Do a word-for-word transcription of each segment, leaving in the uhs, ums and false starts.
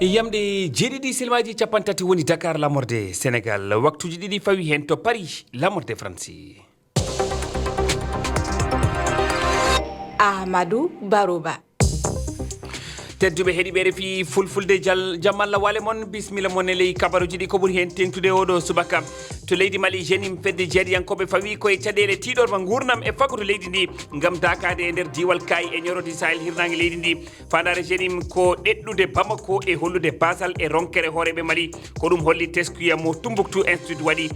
Yamde jeeɗiɗi silmaaji capanɗe tati woni Dakar, lamorde Sénégal. Waktuuji ɗiɗi fawi heen to Paris, lamorde France. Ahmadou Barouba. Tedduɓe heɗiiɓe R F I Fulfulde, jal-, jam Allah wale mon, bismilla mon e ley kabaruuji ɗi ko ɓuri heen teeŋtude oɗo subaka. To leydi Mali, jenim fedde jeeɗiyankooɓe fawi ko e caɗeele tiiɗorma nguurndam e faggudu leydi ndi ngam daakaade e nder diiwal Kaayi e ñorodi Sahel hirnaange leydi ndi. Faandaare jenim ko ɗeɗɗude Bamako e hollude baasal e ronkere hooreeɓe Mali. Ko ɗum holli teskuya mo Tumbuktu Institute waɗi.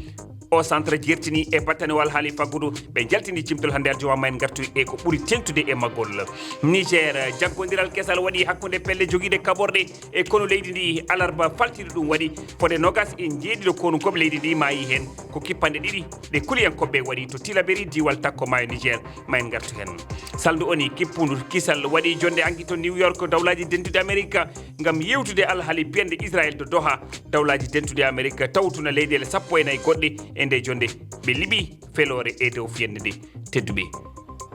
O centre jertini e battane o alhaali faggudu. Ɓe njaltini cimtol hannde aljuma, ma en ngartu e ko ɓuri teeŋtude e maggol. Niger, jaggondiral kesal waɗi hakkunde pelle jogiiɗe kaɓorɗe e konu leydi ndi alarba faltiiɗo ɗum waɗi. Fodde nogas e njeeɗiɗo konunkooɓe leydi ndi maayi heen. Ko kippanɗe ɗiɗi ɗe kuliyankooɓe waɗi to Tilaberi, diiwal takko maayo Niger. Ma en ngartu heen. Salndu O N U kippundu kisal waɗi jonnde hanki to New York, dawlaaji dentuɗi Amerika, ngam yewtude alhaali piyanɗe Israel to Doha. Dawlaaji dentuɗi Amerika tawtuna leyɗeele sappo e nayi goɗɗe e nde jonnde. Ɓe liɓi feloore e dow fiyannde nde. Tedduɓe,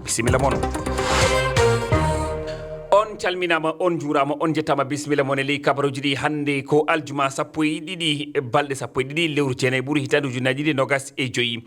bisimilla mon. On calminaama, on njuuraama, on njettaama, bisimilla mon e ley kabaruuji ɗi hannde ko aljuma sappo e ɗiɗi, balɗe sappo e ɗiɗi, lewru jeenayi ɓuru, hitaande ujunnaaji ɗiɗi nogas e joyi.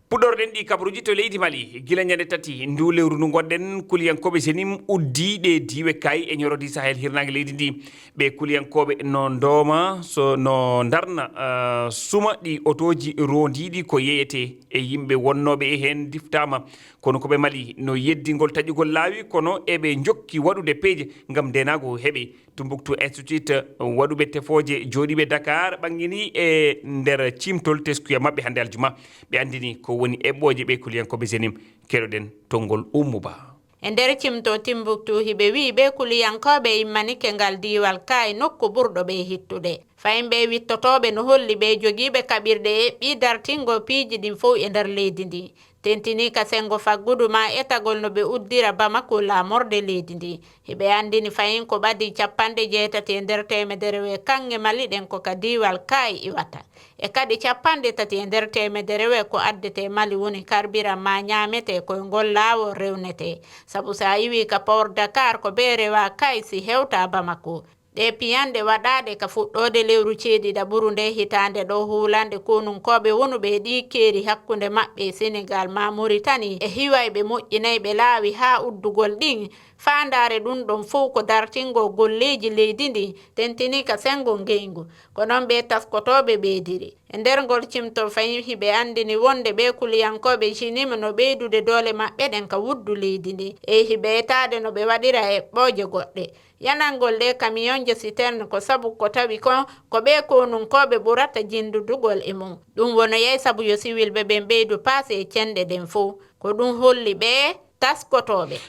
Puɗɗorɗen ɗi kabaruuji to leydi Mali. Gila ñande tati ndu lewru ndu ngonɗen, kuliyankooɓe jenim uddi ɗe diiwe Kaayi e ñorodi Sahel hirnaange leydi ndi. Ɓe kuliyankooɓe no ndooma, so no ndarna, ah, suma ɗi otooji roondiiɗi ko yeeyetee e yimɓe wonnooɓe e heen diftaama. Kono ko ɓe Mali no yeddingol taƴugol laawi, kono eɓe njokki waɗude peeje ngam ndeenaagu heɓe. Tumbuktu Institute, waɗuɓe tefooje jooɗiiɓe Dakar ɓanngini e nder cimtol teskuya maɓɓe hannde aljuma. Ɓe anndini ko woni eɓɓooje ɓe kuliyankooɓe jenim. Keɗoɗen tonngol Ummu Ba. E nder cimto Timbuktu, hiɓe wi'i ɓee kuliyankooɓe immanike ngal diiwal Kaayi, nokku ɓurɗo ɓe hittude. Fahin ɓee wittotooɓe no holli ɓee jogiiɓe kaɓirɗe eɓɓii dartingol piiji ɗin fow e nder leydi ndin. Tentinii ka senngo faggudu maa etagol no ɓe uddira Bamako, laamorde leydi ndin. Hiɓe anndini fahin ko ɓadii cappanɗe jeetati e nder teemedere wee kaŋŋe Mali ɗen ko ka diiwal Kaayi iwata. E kadi cappanɗe tati e nder teemedere wee ko addetee Mali woni karbiran maa ñaametee ko e ngol laawol rewnetee. Sabu si a iwii ka Port Dakar ko bee rewaa Kaayi si hewtaa Bamako. Ɗee piyanɗe waɗaaɗe ka fuɗɗoode lewru ceeɗiɗaɓuru ndee hitaande ɗoo, huulanɗe konunkooɓe wonuɓe e ɗii keeri hakkunde maɓɓe e Senegaal maa Muritani e hiwayɓe moƴƴinayɓe laawi haa uddugol ɗin. Faandaare ɗun ɗon fow ko dartingol golleeji leydi ndin, tentinii ka senngo ngeyngu. Ko non ɓee taskotooɓe ɓeydiri. E nder ngol cimtol fahin hiɓe anndini wonnde ɓee kuliyankooɓe jenim no ɓeydude doole maɓɓe ɗen ka wuddu leydi ndin. E hiɓe etaade no ɓe waɗira e eɓɓooje goɗɗe. Yanangol ɗee kamiyonje siterne ko sabu ko tawi kon ko ɓee konunkooɓe ɓurata jindudugol e mun. Ɗun wonoyay sabu yo siwilɓe ɓen ɓeydu paase e cenɗe ɗen fow. Ko ɗun holli ɓee taskotooɓe.